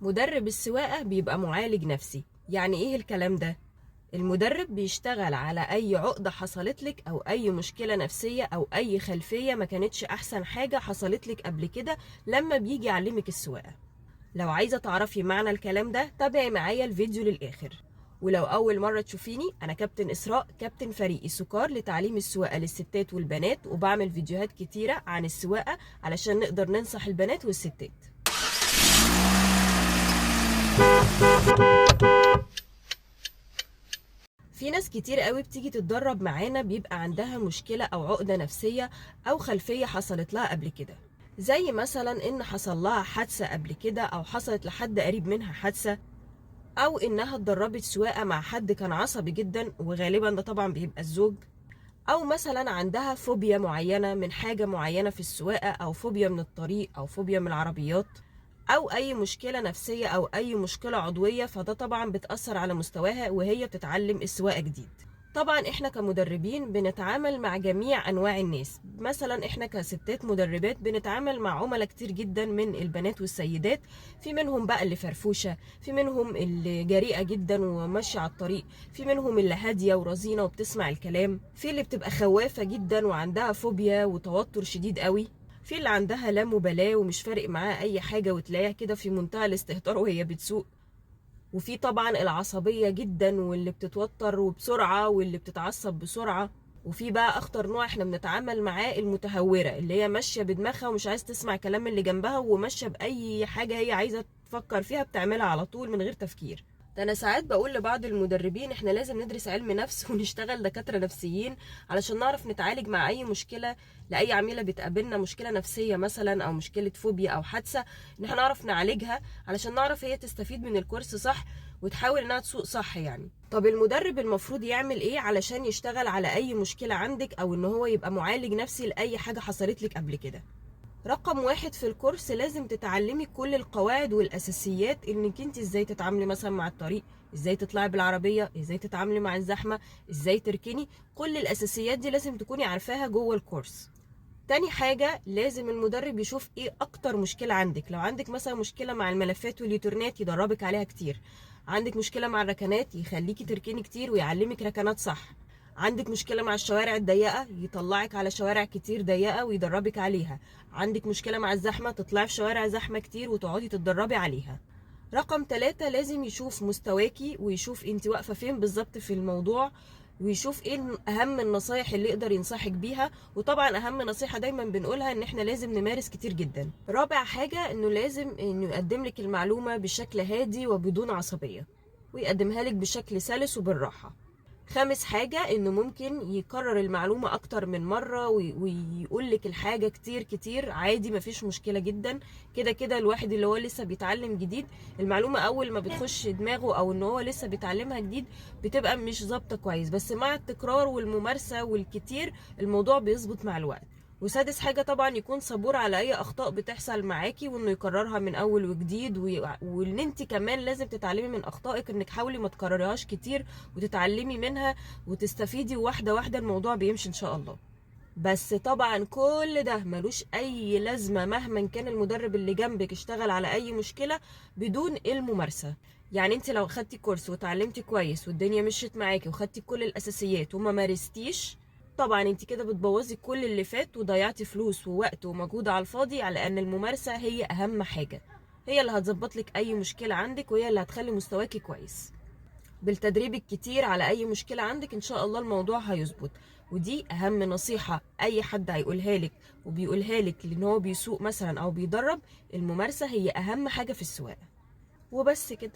مدرب السواقة بيبقى معالج نفسي. يعني ايه الكلام ده؟ المدرب بيشتغل على اي عقدة حصلت لك او اي مشكلة نفسية او اي خلفية ما كانتش احسن حاجة حصلت لك قبل كده لما بيجي يعلمك السواقة. لو عايزة تعرفي معنى الكلام ده تابعي معايا الفيديو للآخر. ولو أول مرة تشوفيني، أنا كابتن إسراء، كابتن فريق سوكار لتعليم السواقة للستات والبنات، وبعمل فيديوهات كتيرة عن السواقة علشان نقدر ننصح البنات والستات. في ناس كتير قوي بتيجي تتدرب معانا بيبقى عندها مشكلة أو عقدة نفسية أو خلفية حصلت لها قبل كده، زي مثلا إن حصل لها حادثة قبل كده، أو حصلت لحد قريب منها حادثة، أو إنها اتدربت سواقة مع حد كان عصبي جدا، وغالبا ده طبعا بيبقى الزوج، أو مثلا عندها فوبيا معينة من حاجة معينة في السواقة، أو فوبيا من الطريق، أو فوبيا من العربيات، أو أي مشكلة نفسية أو أي مشكلة عضوية، فده طبعا بتأثر على مستواها وهي بتتعلم السواقة جديد. طبعا احنا كمدربين بنتعامل مع جميع انواع الناس، مثلا احنا كستات مدربات بنتعامل مع عملاء كتير جدا من البنات والسيدات، في منهم بقى اللي فرفوشة، في منهم اللي جريئة جدا وماشية على الطريق، في منهم اللي هادية ورزينة وبتسمع الكلام، في اللي بتبقى خوافة جدا وعندها فوبيا وتوتر شديد قوي، في اللي عندها لا مبالاة ومش فارق معاها اي حاجة وتلاقيها كده في منتهى الاستهتار وهي بتسوق، وفي طبعا العصبية جدا واللي بتتوتر وبسرعة واللي بتتعصب بسرعة، وفي بقى اخطر نوع احنا بنتعامل معاه المتهورة اللي هي ماشية بدماغها ومش عايز تسمع كلام اللي جنبها وماشية بأي حاجة هي عايزة تفكر فيها بتعملها على طول من غير تفكير. ده انا ساعات بقول لبعض المدربين احنا لازم ندرس علم نفس ونشتغل دكاترة نفسيين علشان نعرف نتعالج مع اي مشكلة لأي عميلة بتقابلنا، مشكلة نفسية مثلا او مشكلة فوبيا او حادثة، ان احنا نعرف نعالجها علشان نعرف هي تستفيد من الكورس صح وتحاول انها تسوق صح. يعني طب المدرب المفروض يعمل ايه علشان يشتغل على اي مشكلة عندك او ان هو يبقى معالج نفسي لأي حاجة حصلت لك قبل كده؟ رقم 1 في الكورس لازم تتعلمي كل القواعد والاساسيات، انك انت ازاي تتعاملي مثلا مع الطريق، ازاي تطلعي بالعربية، ازاي تتعاملي مع الزحمة، ازاي تركني، كل الاساسيات دي لازم تكوني عارفاها جوه الكورس. تاني حاجة لازم المدرب يشوف ايه اكتر مشكلة عندك. لو عندك مثلا مشكلة مع الملفات واليوترنات يدربك عليها كتير، عندك مشكلة مع الركنات يخليكي تركني كتير ويعلمك ركنات صح، عندك مشكلة مع الشوارع الضيقة يطلعك على شوارع كتير ضيقة ويدربك عليها، عندك مشكلة مع الزحمة تطلعي في شوارع زحمة كتير وتقعدي تتدربي عليها. رقم 3 لازم يشوف مستواكي ويشوف انت واقفة فين بالظبط في الموضوع، ويشوف ايه اهم النصايح اللي يقدر ينصحك بيها. وطبعا اهم نصيحة دايما بنقولها ان احنا لازم نمارس كتير جدا. رابع حاجة انه لازم انه يقدم لك المعلومة بشكل هادي وبدون عصبية، ويقدمها لك بشكل سلس وبالراحة. خامس حاجة انه ممكن يكرر المعلومة اكتر من مرة ويقول لك الحاجة كتير كتير عادي، مفيش مشكلة جدا. كده كده الواحد اللي هو لسه بيتعلم جديد المعلومة اول ما بتخش دماغه او ان هو لسه بيتعلمها جديد بتبقى مش ظابطة كويس، بس مع التكرار والممارسة والكتير الموضوع بيظبط مع الوقت. وسادس حاجة طبعا يكون صبور على اي اخطاء بتحصل معاكي وانه يكررها من اول وجديد، وان انت كمان لازم تتعلمي من اخطائك، انك حاولي ما تكرريهاش كتير وتتعلمي منها وتستفيدي واحدة واحدة، الموضوع بيمشي ان شاء الله. بس طبعا كل ده ملوش اي لازمة مهما كان المدرب اللي جنبك اشتغل على اي مشكلة بدون الممارسة. يعني انت لو خدتي كورس وتعلمتي كويس والدنيا مشيت معاكي وخدتي كل الاساسيات وما مارستيش، طبعا انت كده بتبوظي كل اللي فات وضيعتي فلوس ووقت ومجهود على الفاضي، على ان الممارسة هي اهم حاجة، هي اللي هتظبط لك اي مشكلة عندك وهي اللي هتخلي مستواكي كويس. بالتدريب الكتير على اي مشكلة عندك ان شاء الله الموضوع هيظبط. ودي اهم نصيحة اي حد هيقولها لك وبيقولها لك لان هو بيسوق مثلا او بيدرب، الممارسة هي اهم حاجة في السواقة. وبس كده.